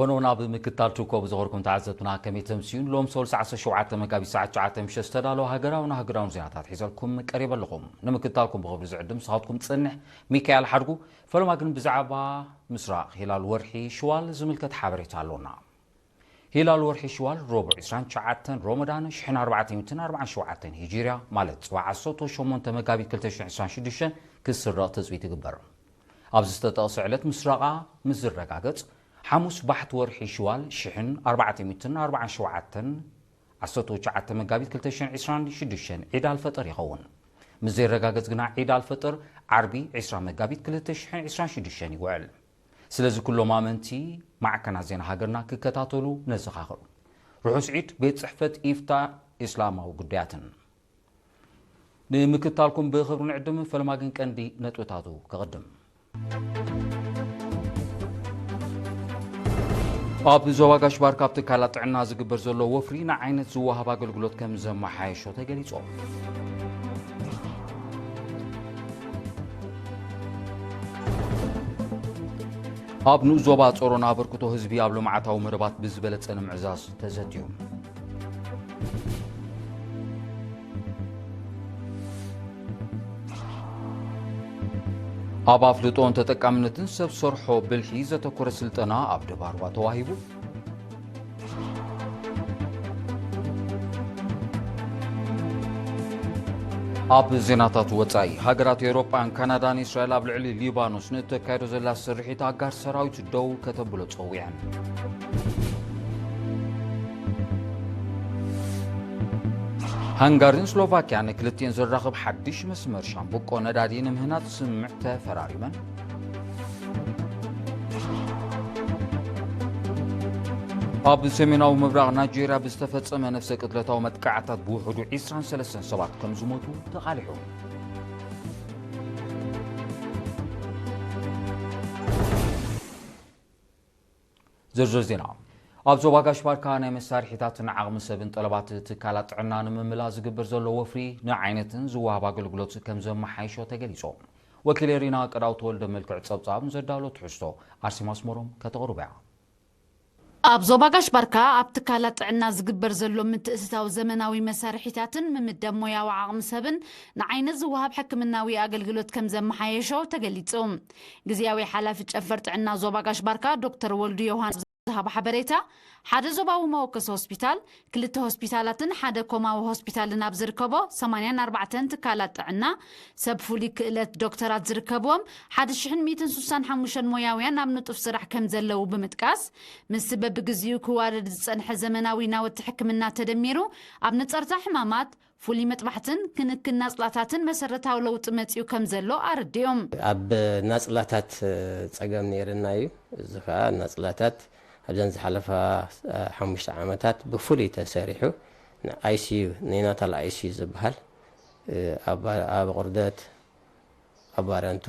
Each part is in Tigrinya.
ኖና ብምክታል ትርከቡ ዝኸርኩም ተዓዘብትና ከመይ ተምስዩን ሎም ሰሉስ ዓሰርተ ሸውዓተ መጋቢት ሰዓት ትሽዓተ ምሸት ዝተዳለወ ሃገራውን ሃገራውን ዜናታት ሒዘልኩም ቀሪበ ኣለኹም። ንምክታልኩም ብኽብሪ ዝዕድም ስኻትኩም ጽንሕ ሚካኤል ሓድጉ። ፈለማ ግን ብዛዕባ ምስራቕ ሂላል ወርሒ ሽዋል ዝምልከት ሓበሬታ ኣሎና። ሂላል ወርሒ ሽዋል ረቡዕ ዕስራን ትሽዓተን ሮመዳን ሽሕን ኣርባዕተ ሚእትን ኣርባዓን ሸውዓተን ሂጅርያ ማለት ጽባሕ ዓሰርተ ሸሞንተ መጋቢት ክልተ ሽሕን ዕስራን ሽዱሽተን ክስረቕ ትጽቢት ይግበር። ኣብዚ ዝተጠቕሰ ዕለት ምስራቓ ምስ ዝረጋገጽ ሓሙስ ባሕቲ ወርሒ ሽዋል ሽሕን ኣርባዕተ ሚእትን ኣርባዓን ሸውዓተን ዓሰርተ ትሽዓተ መጋቢት ክልተ ሽሕን ዕስራን ሽዱሽተን ዒድ ኣልፈጥር ይኸውን። ምስ ዘይረጋገጽ ግና ዒድ ኣልፈጥር ዓርቢ ዕስራ መጋቢት ክልተ ሽሕን ዕስራን ሽዱሽተን ይውዕል። ስለዚ ኩሎም ኣመንቲ ማዕከናት ዜና ሃገርና ክከታተሉ ነዘኻኽር። ርሑስ ዒድ። ቤት ጽሕፈት ኢፍታ ኢስላማዊ ጉዳያትን ንምክታልኩም ብኽብሪ ንዕድም። ፈለማ ግን ቀንዲ ነጥብታቱ ከቕድም። ኣብ ዞባ ጋሽ ባርካ ኣብ ትካላት ጥዕና ዝግበር ዘሎ ወፍሪ ንዓይነት ዝወሃብ ኣገልግሎት ከም ዘመሓየሾ ተገሊጾ። ኣብ ንኡስ ዞባ ጾሮና ኣበርክቶ ህዝቢ ኣብ ልምዓታዊ መደባት ብዝበለጸ ንምዕዛዝ ተዘትዩ። ኣብ ኣፍልጦን ተጠቃምነትን ሰብ ሰርሖ ብልሒ ዘተኮረ ስልጠና ኣብ ደባርባ ተዋሂቡ። ኣብ ዜናታት ወጻኢ፣ ሃገራት ኤውሮጳን ካናዳን እስራኤል ኣብ ልዕሊ ሊባኖስ ንእተካይዶ ዘላ ስርሒት ኣጋር ሰራዊት ደው ከተብሎ ጸዊዐን። ሃንጋሪን ስሎቫኪያን ክልቲኤን ዘራኽብ ሓድሽ መስመር ሻምብቆ ነዳዲ ንምህናጽ ስምምዕ ተፈራሪመን። ኣብ ሰሜናዊ ምብራቕ ናይጄርያ ብዝተፈጸመ ነፍሰ ቅትለታዊ መጥቃዕታት ብውሕዱ ዕስራን ሰለስተን ሰባት ከም ዝሞቱ ተቓሊሑ። ዝርዝር ዜና። ኣብ ዞባ ጋሽ ባርካ ናይ መሳርሒታትን ዓቕሚ ሰብን ጠለባት ትካላት ጥዕና ንምምላእ ዝግበር ዘሎ ወፍሪ ንዓይነትን ዝወሃብ ኣገልግሎት ከም ዘመሓይሾ ተገሊጹ። ወኪል ኤሪና ቀዳው ተወልደ መልክዕ ጸብጻብ ንዘዳሎ ትሕዝቶ ኣርሴማ ኣስመሮም ከተቕርቦ እያ። ኣብ ዞባ ጋሽ ባርካ ኣብ ትካላት ጥዕና ዝግበር ዘሎ ምትእትታው ዘመናዊ መሳርሒታትን ምምዳብ ሞያዊ ዓቕሚ ሰብን ንዓይነት ዝወሃብ ሕክምናዊ ኣገልግሎት ከም ዘመሓየሾ ተገሊጹ። ግዝያዊ ሓላፊ ጨንፈር ጥዕና ዞባ ጋሽ ባርካ ዶክተር ወልዱ ዮሃንስ ዝሃቦ ሓበሬታ፣ ሓደ ዞባዊ መወከሲ ሆስፒታል፣ ክልተ ሆስፒታላትን ሓደ ኮማዊ ሆስፒታልን ኣብ ዝርከቦ ሰማንያን ኣርባዕተን ትካላት ጥዕና፣ ሰብ ፍሉይ ክእለት ዶክተራት ዝርከብዎም ሓደ ሽሕን ሚእትን ስሳን ሓሙሽተን ሞያውያን ኣብ ንጡፍ ስራሕ ከም ዘለዉ ብምጥቃስ፣ ምስቲ በብግዚኡ ክዋደድ ዝጸንሐ ዘመናዊ ናውቲ ሕክምና ተደሚሩ፣ ኣብ ነጸርታ ሕማማት፣ ፍሉይ መጥባሕትን ክንክን ናጽላታትን መሰረታዊ ለውጢ መጺኡ ከም ዘሎ ኣረዲኦም። ኣብ ናጽላታት ጸገም ነይርና እዩ። እዚ ኸኣ ናጽላታት ኣብዘን ዝሓለፋ ሓሙሽተ ዓመታት ብፍሉይ ተሰሪሑ፣ ንኣይሲዩ፣ ኔናታል ኣይሲዩ ዝበሃል፣ ኣብ፣ ኣብ ቁርደት፣ ኣብ ባረንቱ፣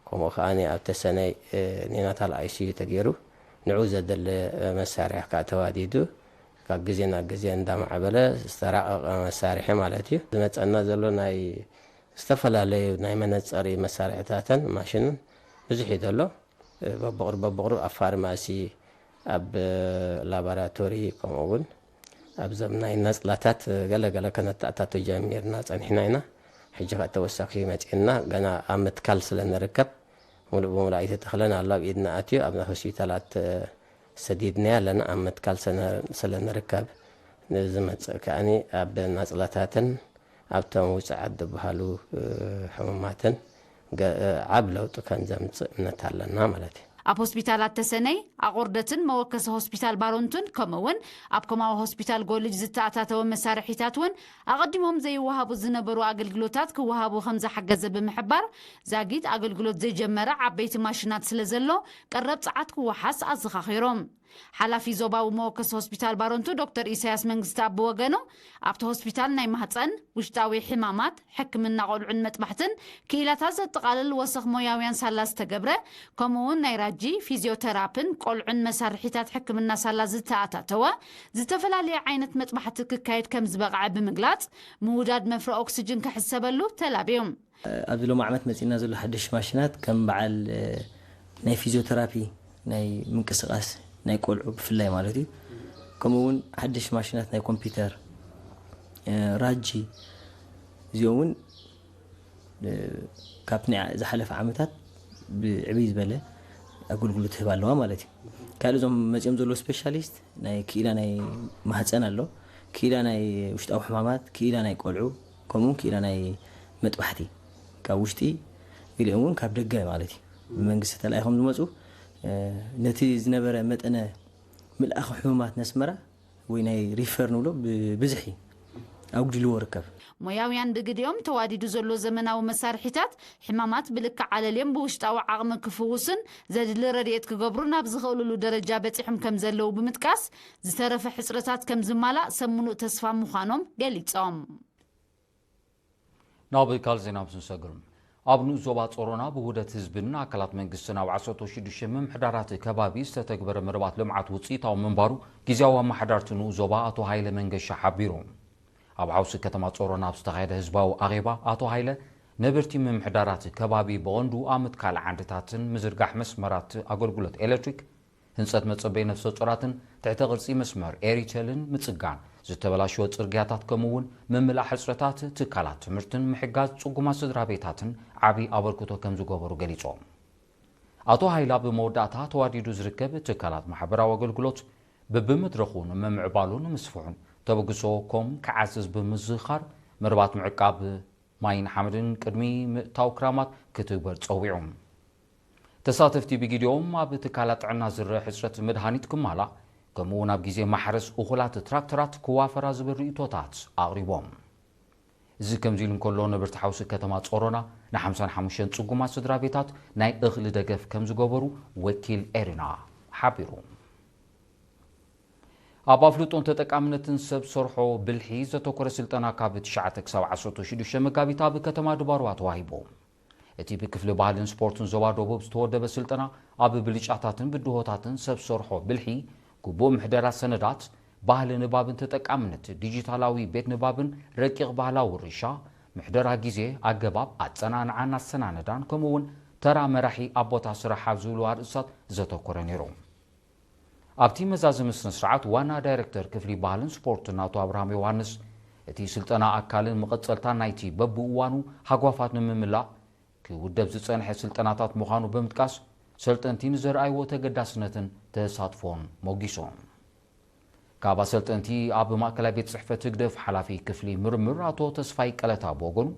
ከምኡ ከኣ ኣብ ተሰነይ፣ እ፣ ኔናታል ኣይሲዩ ተገይሩ፣ ንዑ ዘደለ፣ እ፣ መሳርሒ ከኣ ተዋዲዱ፣ ካብ ግዜ ናብ ግዜ እንዳማዕበለ ዝተራቐቐ መሳርሒ ማለት እዩ። ዝመጸና ዘሎ ናይ ዝተፈላለዩ ናይ መነጸሪ መሳርሒታትን ማሽንን ብዙሕ እዩ ዘሎ። እ፣ በብቑሩብ በብቑሩብ ኣብ ፋርማሲ፣ ኣብ ላቦራቶሪ፣ ከምኡ እውን ኣብዞም ናይ ናጽላታት ገለ ገለ ከነተኣታቶ ጀሚርና ጸኒሕና ኢና። ሕጂ ከኣ ተወሳኺ መጺእና፣ ገና ኣብ ምትካል ስለ ንርከብ፣ ሙሉእ ብሙሉእ ኣይተተኽለን ኣሎ፣ ኣብ ኢድና ኣትዩ፣ ኣብ ሆስፒታላት ሰዲድናዮ ኣለና። ኣብ ምትካል ስለ ንርከብ፣ ንዝመጽእ ከኣኒ ኣብ ናጽላታትን ኣብቶም ውጽዓት ዝበሃሉ፣ እ፣ ሕሙማትን ገ-፣ እ፣ ዓብ ለውጢ ከም ዘምጽእ እምነት ኣለና ማለት እዩ። ኣብ ሆስፒታላት ተሰነይ፣ ኣቑርደትን መወከሲ ሆስፒታል ባሮንቱን፣ ከምኡ እውን ኣብ ኮማዊ ሆስፒታል ጎልጅ ዝተኣታተወ መሳርሒታት እውን ኣቐዲሞም ዘይወሃቡ ዝነበሩ ኣገልግሎታት ክወሃቡ ከም ዝሓገዘ ብምሕባር፣ ዛጊት ኣገልግሎት ዘይጀመረ ዓበይቲ ማሽናት ስለ ዘሎ፣ ቀረብ ጸዓት ክወሓስ ኣዘኻኺሮም። ሓላፊ ዞባዊ መወከሲ ሆስፒታል ባረንቱ ዶክተር ኢሳያስ መንግስተኣብ ብወገኑ፣ ኣብቲ ሆስፒታል ናይ ማህጸን፣ ውሽጣዊ ሕማማት፣ ሕክምና ቆልዑን መጥባሕትን ክኢላታት ዘጠቓልል ወሰኽ ሞያውያን ሳላ ዝተገብረ፣ ከምኡ'ውን ናይ ራጂ፣ ፊዚዮተራፕን ቆልዑን መሳርሒታት ሕክምና ሳላ ዝተኣታተወ ዝተፈላለየ ዓይነት መጥባሕቲ ክካየድ ከም ዝበቕዐ ብምግላጽ፣ ምውዳድ መፍረ ኦክስጅን ክሕሰበሉ ተላብዩ። ኣብዚ ሎሚ ዓመት መጺእና ዘሎ ሓድሽ ማሽናት ከም በዓል፣ እ፣ ናይ ፊዚዮተራፒ ናይ ምንቅስቓስ ናይ ቆልዑ ብፍላይ ማለት እዩ። ከምኡ እውን ሓድሽ ማሽናት ናይ ኮምፒውተር፣ ራጂ፣ እዚኦም እውን ካብቲ ናይ ዝሓለፈ ዓመታት ብዕብይ ዝበለ ኣገልግሎት ትህብ ኣለዋ ማለት እዩ። ካልእ እዞም መፂኦም ዘለዉ ስፔሻሊስት ናይ ክኢላ ናይ ማህፀን ኣሎ፣ ክኢላ ናይ ውሽጣዊ ሕማማት፣ ክኢላ ናይ ቆልዑ፣ ከምኡ ክኢላ ናይ መጥባሕቲ፣ ካብ ውሽጢ ገሊኦም እውን ካብ ደገ ማለት እዩ። ብመንግስቲ ተላኢኾም ዝመፁ ነቲ ዝነበረ መጠነ ምልኣኸ ሕሙማት ነስመራ ወይ ናይ ሪፈር ንብሎ ብብዝሒ ኣጉዲልዎ ርከብ። ሞያውያን ብግዲኦም ተዋዲዱ ዘሎ ዘመናዊ መሳርሒታት ሕማማት ብልክዕ ኣለልዮም ብውሽጣዊ ዓቕሚ ክፍውሱን ዘድሊ ረድኤት ክገብሩ ናብ ዝኽእሉሉ ደረጃ በፂሖም ከም ዘለዉ ብምጥቃስ ዝተረፈ ሕፅረታት ከም ዝማላእ ሰብ ምሉእ ተስፋ ምዃኖም ገሊፆም። ናብ ካልእ ዜና ምስ ንሰግር፣ ኣብ ንኡስ ዞባ ጾሮና ብውህደት ህዝብን ኣካላት መንግስትን ኣብ ዓሰርተ ሽዱሽተ ምምሕዳራት ከባቢ ዝተተግበረ መደባት ልምዓት ውፅኢታዊ ምንባሩ ግዝያዊ ኣመሓዳርቲ ንኡስ ዞባ ኣቶ ሃይለ መንገሻ ሓቢሩ። ኣብ ሓውሲ ከተማ ጾሮና ኣብ ዝተኻየደ ህዝባዊ ኣኼባ ኣቶ ሃይለ ነበርቲ ምምሕዳራት ከባቢ ብቐንዱ ኣብ ምትካል ዓንድታትን ምዝርጋሕ መስመራት ኣገልግሎት ኤሌክትሪክ ህንፀት መፀበይ ነፍሰ ጡራትን ትሕተ ቅርፂ መስመር ኤሪቴልን ምፅጋን ዝተበላሸወ ፅርግያታት ከምኡ እውን ምምላእ ሕፅረታት ትካላት ትምህርትን ምሕጋዝ ፅጉማት ስድራ ቤታትን ዓብዪ ኣበርክቶ ከም ዝገበሩ ገሊፆም። ኣቶ ሃይላ ብመወዳእታ ተዋዲዱ ዝርከብ ትካላት ማሕበራዊ ኣገልግሎት በብመድረኹ ንምምዕባሉን ንምስፍሑን ተበግሶ ኮም ክዓዝዝ ብምዝኻር መርባት ምዕቃብ ማይን ሓመድን ቅድሚ ምእታው ክራማት ክትግበር ፀዊዑ። ተሳተፍቲ ብግዲኦም ኣብ ትካላት ጥዕና ዝረአ ሕፅረት መድሃኒት ክማላእ ከምኡ እውን ኣብ ግዜ ማሕረስ እኹላት ትራክተራት ክዋፈራ ዝብል ርእቶታት ኣቕሪቦም። እዚ ከምዚ ኢሉ እንከሎ ነበርቲ ሓውሲ ከተማ ጾሮና ን ሓምሳን ሓሙሽተን ጽጉማት ስድራ ቤታት ናይ እኽሊ ደገፍ ከም ዝገበሩ ወኪል ኤሪና ሓቢሩ። ኣብ ኣፍልጦን ተጠቃምነትን ሰብ ሰርሖ ብልሒ ዘተኮረ ስልጠና ካብ ትሽዓተ ክሳብ ዓሰርተ ሽዱሽተ መጋቢት ኣብ ከተማ ድባርዋ ተዋሂቡ። እቲ ብክፍሊ ባህልን ስፖርትን ዞባ ደቡብ ዝተወደበ ስልጠና ኣብ ብልጫታትን ብድሆታትን ሰብ ሰርሖ ብልሒ፣ ግቡእ ምሕደራ ሰነዳት፣ ባህሊ ንባብን ተጠቃምነት ዲጂታላዊ ቤት ንባብን ረቂቕ ባህላዊ ውርሻ፣ ምሕደራ ግዜ፣ ኣገባብ ኣጸናንዓን ኣሰናንዳን ከምኡ እውን ተራ መራሒ ኣቦታ ስራሕ ኣብ ዝብሉ ኣርእስታት ዘተኮረ ነይሩ። ኣብቲ መዛዘሚ ስነ ስርዓት ዋና ዳይረክተር ክፍሊ ባህልን ስፖርትን ኣቶ ኣብርሃም ዮሃንስ፣ እቲ ስልጠና ኣካልን መቐጸልታን ናይቲ በብእዋኑ ሃጓፋት ንምምላእ ክውደብ ዝጸንሐ ስልጠናታት ምዃኑ ብምጥቃስ፣ ሰልጠንቲ ንዘርኣይዎ ተገዳስነትን ተሳትፎን ሞጊሶም። ካብ ኣሰልጠንቲ ኣብ ማእከላይ ቤት ጽሕፈት ህግደፍ ሓላፊ ክፍሊ ምርምር ኣቶ ተስፋይ ቀለታ ብወገኑ፣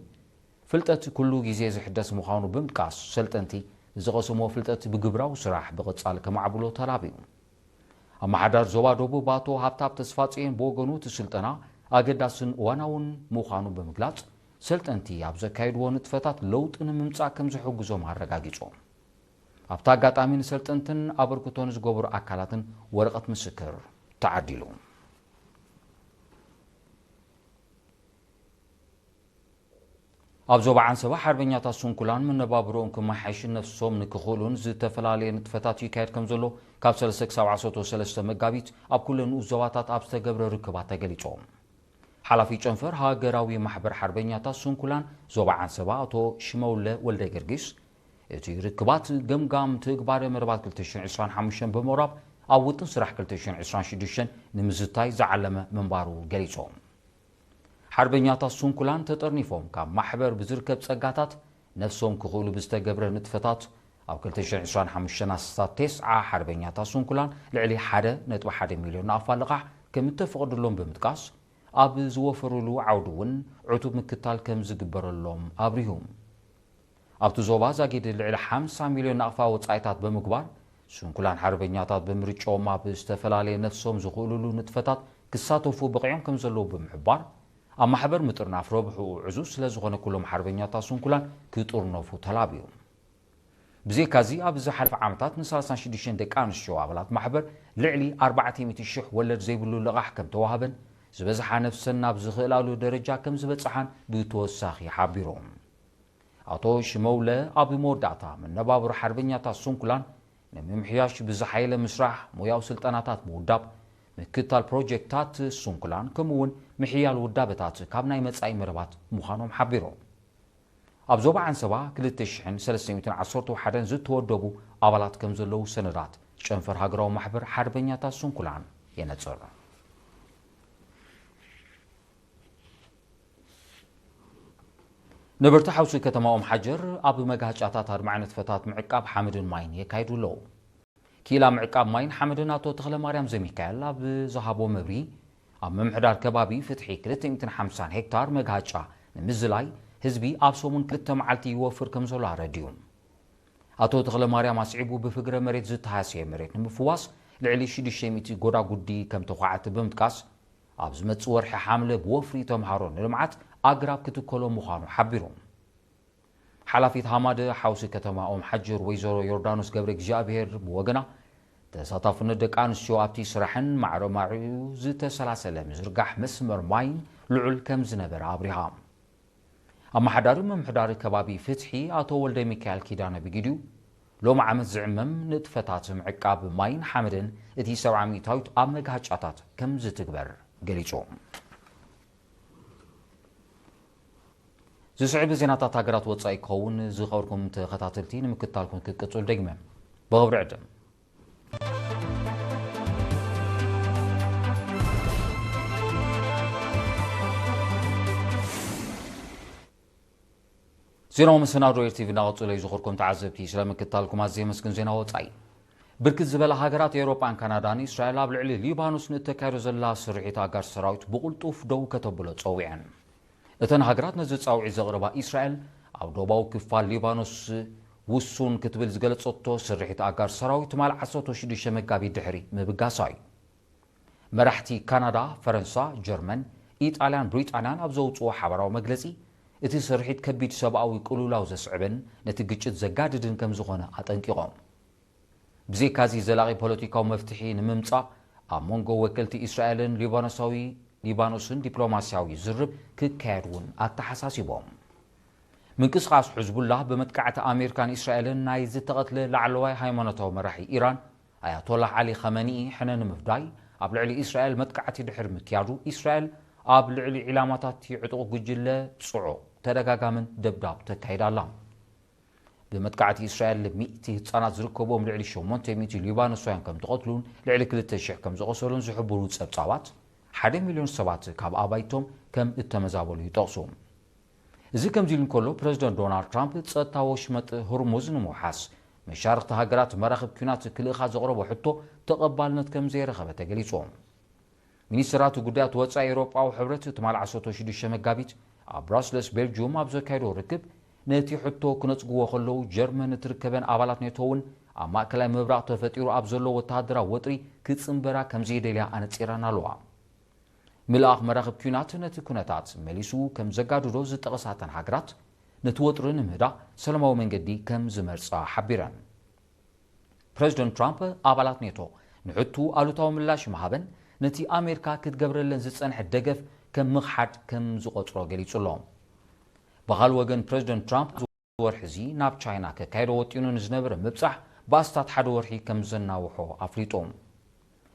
ፍልጠት ኩሉ ግዜ ዝሕደስ ምዃኑ ብምጥቃስ፣ ሰልጠንቲ ዝቐሰምዎ ፍልጠት ብግብራዊ ስራሕ ብቐጻሊ ከማዕብሎ ተላብዩ። ኣመሓዳሪ ዞባ ደቡብ ኣቶ ሃብታብ ተስፋጽዮን ብወገኑ፣ እቲ ስልጠና ኣገዳስን እዋናውን ምዃኑ ብምግላጽ፣ ሰልጠንቲ ኣብ ዘካየድዎ ንጥፈታት ለውጢ ንምምጻእ ከም ዝሕግዞም ኣረጋጊጾም። ኣብቲ ኣጋጣሚ ንሰልጠንትን ኣበርክቶ ንዝገበሩ ኣካላትን ወረቐት ምስክር ተዓዲሉ። ኣብ ዞባ ዓንሰባ ሓርበኛታት ስንኩላን መነባብሮኦም ክመሓየሽን ነፍሶም ንክኽእሉን ዝተፈላለየ ንጥፈታት ይካየድ ከም ዘሎ ካብ ሰለስተ ክሳብ ዓሰርተ ሰለስተ መጋቢት ኣብ ኩለን ንኡስ ዞባታት ኣብ ዝተገብረ ርክባት ተገሊጾም። ሓላፊ ጨንፈር ሃገራዊ ማሕበር ሓርበኛታት ስንኩላን ዞባ ዓንሰባ ኣቶ ሽመውለ ወልደ ገርጊስ፣ እቲ ርክባት ገምጋም ትግባረ መደባት ክልተ ሽሕን ዕስራን ሓሙሽተን ብምቕራብ ኣብ ውጥን ስራሕ ክልተ ሽሕን ዕስራን ሽዱሽተን ንምዝታይ ዝዓለመ ምንባሩ ገሊጾም። ሓርበኛታት ስንኩላን ተጠርኒፎም ካብ ማሕበር ብዝርከብ ጸጋታት ነፍሶም ክኽእሉ ብዝተገብረ ንጥፈታት ኣብ ክልተ ሽሕን ዕስራን ሓሙሽተን ኣስታት ተስዓ ሓርበኛታት ስንኩላን ልዕሊ ሓደ ነጥቢ ሓደ ሚልዮን ናቕፋ ልቓሕ ከም እተፈቐደሎም ብምጥቃስ፣ ኣብ ዝወፈሩሉ ዓውዲ እውን ዕቱብ ምክትታል ከም ዝግበረሎም ኣብሪሁ። ኣብቲ ዞባ ዛጊድ ልዕሊ ሓምሳ ሚልዮን ናቕፋ ወጻኢታት ብምግባር፣ ስንኩላን ሓርበኛታት ብምርጭኦም ኣብ ዝተፈላለየ ነፍሶም ዝኽእሉሉ ንጥፈታት ክሳተፉ በቒዖም ከም ዘለዉ ብምሕባር፣ ኣብ ማሕበር ምጥርናፍ ረብሕኡ ዕዙዝ ስለ ዝኾነ ኩሎም ሓርበኛታት ስንኩላን ክጥርነፉ ተላብዩ። ብዘይካዚ ኣብ ዝሓለፈ ዓመታት ን ሰላሳን ሽዱሽተን ደቂ ኣንስትዮ ኣባላት ማሕበር ልዕሊ ኣርባዕተ ሚእቲ ሽሕ ወለድ ዘይብሉ ልቓሕ ከም ተዋህበን ዝበዝሓ ነፍሰን ናብ ዝኽእላሉ ደረጃ ከም ዝበጽሓን ብተወሳኺ ሓቢሮም። ኣቶ ሽመውለ ኣብ መወዳእታ መነባብሮ ሓርበኛታት ስንኩላን ንምምሕያሽ ብዝሓየለ ምስራሕ ሞያዊ ስልጠናታት ምውዳብ፣ ምክትታል ፕሮጀክትታት ስንኩላን ከምኡ እውን ምሕያል ውዳበታት ካብ ናይ መጻኢ መደባት ምዃኖም ሓቢሮም። ኣብ ዞባ ዓንሰባ ክልተ ሽሕን ሰለስተ ሚእትን ዓሰርተ ሓደን ዝተወደቡ ኣባላት ከም ዘለዉ ሰነዳት ጨንፈር ሃገራዊ ማሕበር ሓርበኛታት ስንኩላን የነጽር። ነበርቲ ሓውሲ ከተማ ኦም ሓጀር ኣብ መጋጫታት ኣድማዒ ንጥፈታት ምዕቃብ ሓመድን ማይን የካይዱ ኣለዉ። ክኢላ ምዕቃብ ማይን ሓመድን ኣቶ ተኽለማርያም ዘሚካኤል ኣብ ዝሃቦ መብርሂ፣ ኣብ ምምሕዳር ከባቢ ፍትሒ ክልተ ሚእትን ሓምሳን ሄክታር መጋጫ ንምዝላይ ህዝቢ ኣብ ሰሙን ክልተ መዓልቲ ይወፍር ከም ዘሎ ኣረዲኡ። ኣቶ ተኽለማርያም ኣስዒቡ፣ ብፍግረ መሬት ዝተሃስየ መሬት ንምፍዋስ ልዕሊ ሽዱሽተ ሚእቲ ጎዳጉዲ ከም ተዃዕቲ ብምጥቃስ፣ ኣብ ዝመጽእ ወርሒ ሓምለ ብወፍሪ ተምሃሮ ንልምዓት ኣግራብ ክትከሎ ምዃኑ ሓቢሩ። ሓላፊት ሃማደ ሓውሲ ከተማ ኦም ሓጀር ወይዘሮ ዮርዳኖስ ገብረ እግዚኣብሔር ብወገና፣ ተሳታፍነት ደቂ ኣንስትዮ ኣብቲ ስራሕን ማዕረ ማዕሪኡ ዝተሰላሰለ ምዝርጋሕ መስመር ማይን ልዑል ከም ዝነበረ ኣብሪሃ። ኣመሓዳሪ ምምሕዳር ከባቢ ፍትሒ ኣቶ ወልደ ሚካኤል ኪዳነ ብግዲኡ፣ ሎሚ ዓመት ዝዕመም ንጥፈታት ምዕቃብ ማይን ሓመድን እቲ ሰብዓ ሚእታዊት ኣብ መጋጫታት ከም ዝትግበር ገሊጹ። ዝስዕብ ዜናታት ሃገራት ወጻኢ ክኸውን ዝኸበርኩም ተኸታተልቲ ንምክትታልኩም ክቅጽል ደግመ ብኽብሪ ዕድም። ዜናዊ መሰናዶ ኤር ቲቪ እናቐጸለ እዩ። ዝኸበርኩም ተዓዘብቲ፣ ስለ ምክትታልኩም ኣዝየ የመስግን። ዜና ወጻኢ። ብርክት ዝበላ ሃገራት ኤውሮጳን ካናዳን እስራኤል ኣብ ልዕሊ ሊባኖስ ንእተካይዶ ዘላ ስርሒት ኣጋር ሰራዊት ብቕልጡፍ ደው ከተብሎ ጸዊዐን። እተን ሃገራት ነዚ ጻውዒት ዘቕረባ እስራኤል ኣብ ዶባዊ ክፋል ሊባኖስ ውሱን ክትብል ዝገለጸቶ ስርሒት ኣጋር ሰራዊት ትማል ዓሰርተ ሽዱሽተ መጋቢት ድሕሪ ምብጋሳ እዩ። መራሕቲ ካናዳ፣ ፈረንሳ፣ ጀርመን፣ ኢጣልያን ብሪጣንያን ኣብ ዘውጽኦ ሓባራዊ መግለጺ፣ እቲ ስርሒት ከቢድ ሰብኣዊ ቅልውላው ዘስዕብን ነቲ ግጭት ዘጋድድን ከም ዝኾነ ኣጠንቂቖም። ብዘይካዚ ዘላቒ ፖለቲካዊ መፍትሒ ንምምጻእ ኣብ መንጎ ወከልቲ እስራኤልን ሊባኖሳዊ፣ ሊባኖስን ዲፕሎማስያዊ ዝርብ ክካየድ እውን ኣተሓሳሲቦም። ምንቅስቓስ ሕዝቡላህ ብመጥቃዕቲ ኣሜሪካን እስራኤልን ናይ ዝተቐትለ ላዕለዋይ ሃይማኖታዊ መራሒ ኢራን ኣያቶላህ ዓሊ ኸመኒኢ ሕነ ንምፍዳይ ኣብ ልዕሊ እስራኤል መጥቃዕቲ ድሕሪ ምክያዱ፣ እስራኤል ኣብ ልዕሊ ዒላማታት እቲ ዕጡቕ ጉጅለ ጽዑቕ ተደጋጋምን ደብዳብ ተካይድ ኣላ። ብመጥቃዕቲ እስራኤል ሚእቲ ህጻናት ዝርከብዎም ልዕሊ ሸሞንተ ሚእቲ ሊባኖሳውያን ከም ተቐትሉን ልዕሊ ክልተ ሽሕ ከም ዝቖሰሉን ዝሕብሩ ጸብጻባት፣ ሓደ ሚልዮን ሰባት ካብ ኣባይቶም ከም እተመዛበሉ ይጠቕሱ። እዚ ከምዚ ኢሉ እንከሎ፣ ፕረዚደንት ዶናልድ ትራምፕ ጸጥታ ወሽመጥ ሁርሙዝ ንምውሓስ መሻርኽቲ ሃገራት መራኽብ ኲናት ክልእኻ ዘቕረቦ ሕቶ ተቐባልነት ከም ዘይረኸበ ተገሊጹ። ሚኒስትራት ጉዳያት ወጻኢ ኤውሮጳዊ ሕብረት ትማል ዓሰርተ ሽዱሽተ መጋቢት ኣብ ብራስለስ ቤልጅዩም ኣብ ዘካየዶ ርክብ፣ ነቲ ሕቶ ክነጽግዎ ከለዉ፣ ጀርመን እትርከበን ኣባላት ኔቶ እውን ኣብ ማእከላይ ምብራቕ ተፈጢሩ ኣብ ዘሎ ወተሃደራዊ ወጥሪ ክጽንበራ ከም ዘይደልያ ኣነጺረን ኣለዋ። ምልኣኽ መራኽብ ኲናት ነቲ ኩነታት መሊሱ ከም ዘጋድዶ ዝጠቐሳተን ሃገራት፣ ነቲ ወጥሪ ንምህዳእ ሰላማዊ መንገዲ ከም ዝመርጻ ሓቢረን። ፕረዚደንት ትራምፕ፣ ኣባላት ኔቶ ንሕቱ ኣሉታዊ ምላሽ ምሃበን፣ ነቲ ኣሜሪካ ክትገብረለን ዝጸንሐት ደገፍ ከም ምኽሓድ ከም ዝቖጽሮ ገሊጹ ኣሎ። ብኻልእ ወገን፣ ፕረዚደንት ትራምፕ፣ እዚ ወርሒ እዚ ናብ ቻይና ከካይዶ ወጢኑ ንዝነበረ ምብጻሕ ብኣስታት ሓደ ወርሒ ከም ዘናውሖ ኣፍሊጡ።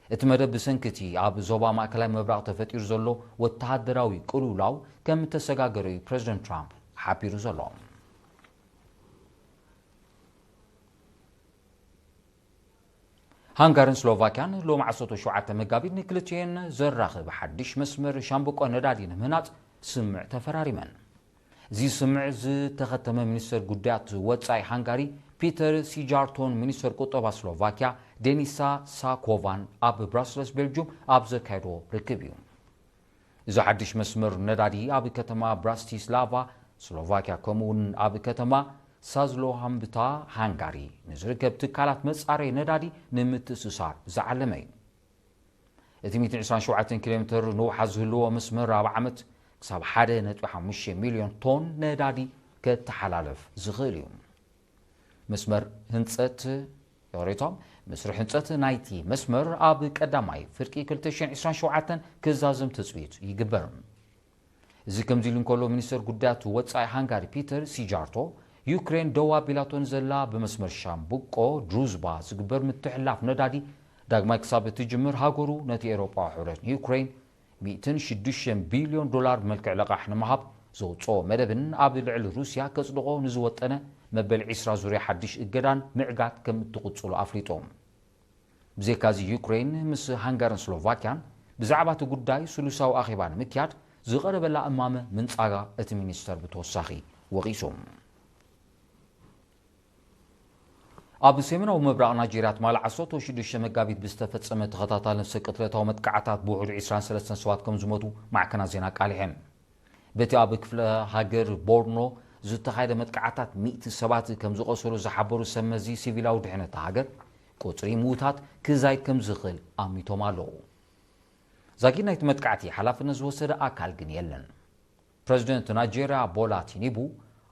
እቲ መደብ ብሰንኪ እቲ ኣብ ዞባ ማእከላይ ምብራቕ ተፈጢሩ ዘሎ ወተሃደራዊ ቅልውላው ከም እተሰጋገረ እዩ ፕረዚደንት ትራምፕ ሓቢሩ ዘሎ። ሃንጋርን ስሎቫክያን ሎሚ ዓሰርተ ሸውዓተ መጋቢት ንክልቲኤን ዘራኽብ ሓድሽ መስመር ሻምብቆ ነዳዲ ንምህናጽ ስምምዕ ተፈራሪመን። እዚ ስምምዕ ዝተኸተመ ሚኒስተር ጉዳያት ወጻኢ ሃንጋሪ ፒተር ሲጃርቶን ሚኒስተር ቁጠባ ስሎቫክያ ዴኒሳ ሳኮቫን ኣብ ብራስለስ ቤልጁም ኣብ ዘካየዶ ርክብ እዩ። እዚ ሓድሽ መስመር ነዳዲ ኣብ ከተማ ብራስቲስላቫ ስሎቫክያ፣ ከምኡውን ኣብ ከተማ ሳዝሎሃምብታ ሃንጋሪ ንዝርከብ ትካላት መጻረይ ነዳዲ ንምትእስሳር ዝዓለመ እዩ። እቲ ሚእትን ዕስራን ሸውዓተን ኪሎ ሜትር ንውሓት ዝህልዎ መስመር ኣብ ዓመት ክሳብ ሓደ ነጥቢ ሓሙሽተ ሚልዮን ቶን ነዳዲ ከተሓላልፍ ዝኽእል እዩ። መስመር ህንጸት፣ ይቕሬታ፣ መስርሕ ህንጸት ናይቲ መስመር ኣብ ቀዳማይ ፍርቂ ክልተ ሽሕን ዕስራን ሸውዓተን ክዛዘም ትጽቢት ይግበር። እዚ ከምዚ ኢሉ እንከሎ፣ ሚኒስተር ጉዳያት ወጻኢ ሃንጋሪ ፒተር ሲጃርቶ፣ ዩክሬን ደው ኣቢላቶ ንዘላ ብመስመር ሻምብቆ ድሩዝባ ዝግበር ምትሕልላፍ ነዳዲ ዳግማይ ክሳብ እትጅምር፣ ሃገሩ ነቲ ኤውሮጳዊ ሕብረት ንዩክሬን ሚእትን ሽዱሽተን ቢልዮን ዶላር ብመልክዕ ለቓሕ ንምሃብ ዘውጽኦ መደብን ኣብ ልዕሊ ሩስያ ከጽድቖ ንዝወጠነ መበል ዕስራ ዙርያ ሓድሽ እገዳን ምዕጋት ከም እትቕጽሉ ኣፍሊጡ። ብዘይካዚ ዩክሬን ምስ ሃንጋርን ስሎቫኪያን ብዛዕባ እቲ ጉዳይ ስሉሳዊ ኣኼባ ንምክያድ ዝቐረበላ እማመ ምንጻጋ እቲ ሚኒስተር ብተወሳኺ ወቒሱ። ኣብ ሰሜናዊ ምብራቕ ናይጄርያ ትማሊ ዓሰርተ ሽዱሽተ መጋቢት ብዝተፈጸመ ተኸታታሊ ነፍሰ ቅትለታዊ መጥቃዕታት ብውሕዱ ዕስራን ሰለስተን ሰባት ከም ዝሞቱ ማዕከናት ዜና ኣቃሊሐን። በቲ ኣብ ክፍለ ሃገር ቦርኖ ዝተኻየደ መጥቃዕታት ሚእቲ ሰባት ከም ዝቖሰሉ ዝሓበሩ ሰብ መዚ ሲቪላዊ ድሕነት ሃገር፣ ቁጽሪ ምዉታት ክዛይድ ከም ዝኽእል ኣሚቶም ኣለዉ። ዛጊድ ናይቲ መጥቃዕቲ ሓላፍነት ዝወሰደ ኣካል ግን የለን። ፕረዚደንት ናይጄርያ ቦላ ቲኒቡ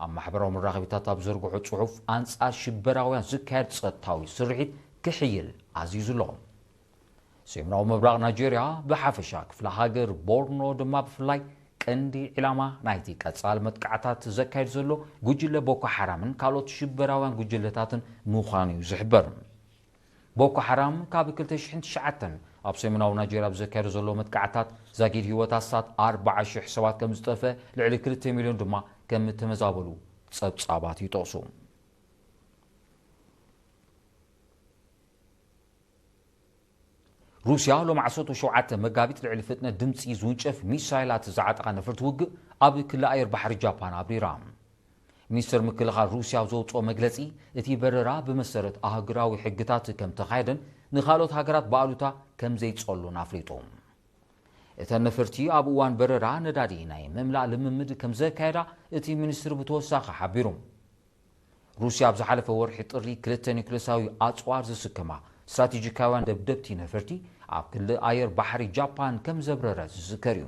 ኣብ ማሕበራዊ መራኸቢታት ኣብ ዘርግሖ ጽሑፍ፣ ኣንጻር ሽበራውያን ዝካየድ ጸጥታዊ ስርሒት ክሕይል ኣዚዙ ኣሎ። ሰሜናዊ ምብራቕ ናይጄርያ ብሓፈሻ፣ ክፍለ ሃገር ቦርኖ ድማ ብፍላይ፣ ቀንዲ ዒላማ ናይቲ ቀጻሊ መጥቃዕታት ዘካይድ ዘሎ ጉጅለ ቦኮ ሓራምን ካልኦት ሽበራውያን ጉጅለታትን ምዃኑ እዩ ዝሕበር። ቦኮ ሓራም ካብ ክልተ ሽሕን ትሽዓተን ኣብ ሰሜናዊ ናይጄርያ ብዘካየዶ ዘሎ መጥቃዕታት ዛጊድ ህይወት ኣስታት ኣርባዓ ሽሕ ሰባት ከም ዝጠፍአ፣ ልዕሊ ክልተ ሚልዮን ድማ ከም እተመዛበሉ ጸብጻባት ይጠቕሱ። ሩስያ ሎም ዓሰርተ ሸውዓተ መጋቢት ልዕሊ ፍጥነት ድምጺ ዝውንጨፍ ሚሳይላት ዝዓጠቓ ነፈርቲ ውግእ ኣብ ክሊ ኣየር ባሕሪ ጃፓን ኣብሪራ። ሚኒስተር ምክልኻል ሩስያ ኣብ ዘውጽኦ መግለጺ፣ እቲ በረራ ብመሰረት ኣህጉራዊ ሕግታት ከም ተኻየደን ንኻልኦት ሃገራት ብኣሉታ ከም ዘይጸሉን ኣፍሊጡ። እተን ነፈርቲ ኣብ እዋን በረራ ነዳዲ ናይ ምምላእ ልምምድ ከም ዘካየዳ እቲ ሚኒስትሪ ብተወሳኺ ሓቢሩ። ሩስያ ኣብ ዝሓለፈ ወርሒ ጥሪ ክልተ ኒውክለሳዊ ኣጽዋር ዝስከማ ስትራቴጂካውያን ደብደብቲ ነፈርቲ ኣብ ክሊ ኣየር ባሕሪ ጃፓን ከም ዘብረረት ዝዝከር እዩ።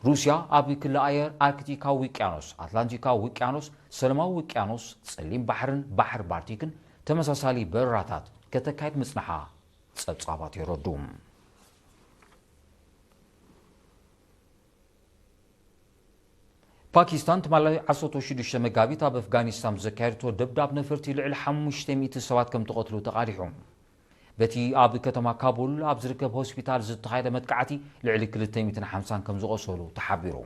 ሩስያ ኣብ ክሊ ኣየር ኣርክቲካዊ ውቅያኖስ፣ ኣትላንቲካዊ ውቅያኖስ፣ ሰላማዊ ውቅያኖስ፣ ጸሊም ባሕርን ባሕር ባልቲክን ተመሳሳሊ በረራታት ከተካይድ ምጽንሓ ጸብጻባት የረዱ። ፓኪስታን ትማሊ ዓሰርተ ሽዱሽተ መጋቢት ኣብ ኣፍጋኒስታን ብዘካየደቶ ደብዳብ ነፈርቲ ልዕሊ ሓሙሽተ ሚእቲ ሰባት ከም ተቐትሉ ተቓዲሑ። በቲ ኣብ ከተማ ካቡል ኣብ ዝርከብ ሆስፒታል ዝተኻየደ መጥቃዕቲ ልዕሊ ክልተ ሚእትን ሓምሳን ከም ዝቖሰሉ ተሓቢሩ።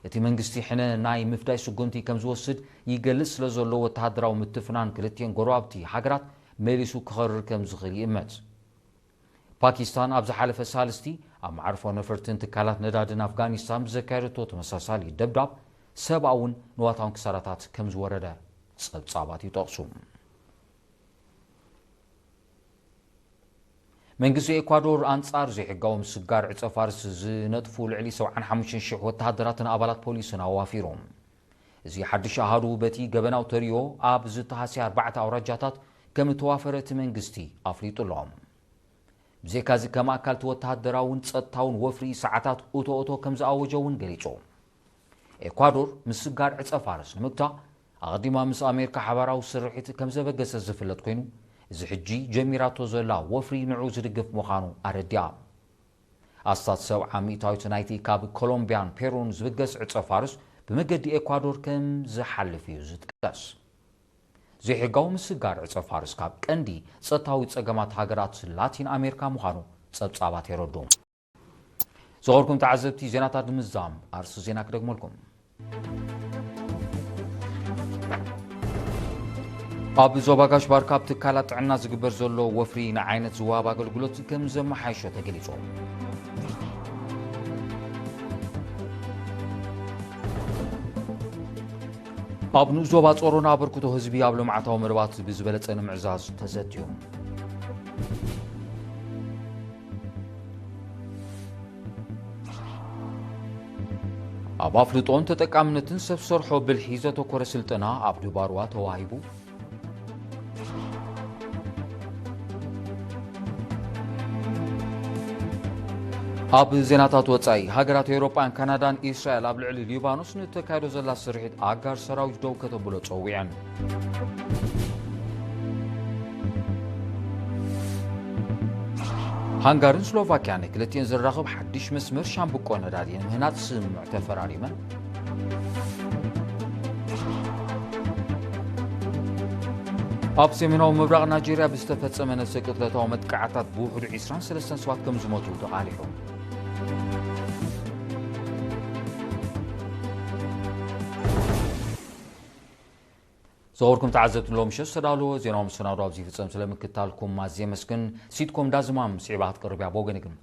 እቲ መንግስቲ ሕነ ናይ ምፍዳይ ስጉምቲ ከም ዝወስድ ይገልጽ ስለ ዘሎ፣ ወተሃደራዊ ምትፍናን ክልቲኤን ጎረባብቲ ሃገራት መሊሱ ክኸርር ከም ዝኽእል ይእመት። ፓኪስታን ኣብ ዝሓለፈ ሳልስቲ ኣብ መዓርፎ ነፈርትን ትካላት ነዳድን ኣፍጋኒስታን ብዘካየደቶ ተመሳሳሊ ደብዳብ፣ ሰብኣውን ንዋታውን ክሳራታት ከም ዝወረደ ጸብጻባት ይጠቕሱ። መንግስቲ ኤኳዶር ኣንጻር ዘይሕጋዊ ምስጋር ዕጸ ፋርስ ዝነጥፉ ልዕሊ ሰብዓን ሓሙሽተን ሽሕ ወተሃደራትን ኣባላት ፖሊስን ኣዋፊሩ። እዚ ሓድሽ ኣሃዱ በቲ ገበናዊ ተርእዮ ኣብ ዝተሃስያ ኣርባዕተ ኣውራጃታት ከም እተዋፈረ እቲ መንግስቲ ኣፍሊጡ ኣሎ። ብዘይካዚ ከም ኣካል እቲ ወተሃደራውን ጸጥታውን ወፍሪ ሰዓታት እቶ እቶ ከም ዝኣወጀ እውን ገሊጹ። ኤኳዶር ምስጋር ዕጸ ፋርስ ንምግታእ ኣቐዲማ ምስ ኣሜሪካ ሓባራዊ ስርሒት ከም ዘበገሰት ዝፍለጥ ኮይኑ፣ እዚ ሕጂ ጀሚራቶ ዘላ ወፍሪ ንዑ ዝድግፍ ምዃኑ ኣረዲኣ። ኣስታት ሰብዓ ሚእታዊት ናይቲ ካብ ኮሎምቢያን ፔሩን ዝብገስ ዕጸ ፋርስ ብመገዲ ኤኳዶር ከም ዝሓልፍ እዩ ዝጥቀስ። ዘይሕጋዊ ምስጋር ዕጸ ፋርስ ካብ ቀንዲ ጸጥታዊ ጸገማት ሃገራት ላቲን ኣሜሪካ ምዃኑ ጸብጻባት የረዱ። ዝኸበርኩም ተዓዘብቲ፣ ዜናታት ንምዝዛም ኣርእስቲ ዜና ክደግመልኩም። ኣብ ዞባ ጋሽ ባርካ ኣብ ትካላት ጥዕና ዝግበር ዘሎ ወፍሪ ንዓይነት ዝወሃብ ኣገልግሎት ከም ዘመሓይሾ ተገሊጹ። ኣብ ንኡስ ዞባ ጾሮና ኣበርክቶ ህዝቢ ኣብ ልምዓታዊ መደባት ብዝበለጸ ንምዕዛዝ ተዘትዩ። ኣብ ኣፍልጦን ተጠቃምነትን ሰብ ሰርሖ ብልሒ ዘተኮረ ስልጠና ኣብ ድባርዋ ተዋሂቡ። ኣብ ዜናታት ወጻኢ፣ ሃገራት ኤውሮጳን ካናዳን ኢስራኤል ኣብ ልዕሊ ሊባኖስ ንተካይዶ ዘላ ስርሒት ኣጋር ሰራዊት ደው ከተብሎ ጸዊዐን። ሃንጋርን ስሎቫኪያን ክልቲኤን ዘራኽብ ሓድሽ መስመር ሻምብቆ ነዳዲ ንምህናጽ ስምምዕ ተፈራሪመን። ኣብ ሰሜናዊ ምብራቕ ናይጄርያ ብዝተፈጸመ ነፍሰ ቅትለታዊ መጥቃዕታት ብውሕዱ ዕስራን ሰለስተን ሰባት ከም ዝሞቱ ተቓሊሑ። ዝኸበርኩም ተዓዘብቲ፣ ሎም ምሸት ዝተዳለወ ዜናዊ መሰናዶ ኣብዚ ይፍጸም። ስለምክታልኩም ኣዝየ የመስግን። ሲትኮም ዳዝማም ስዒባ ክትቀርብ እያ። ብወገነ ግን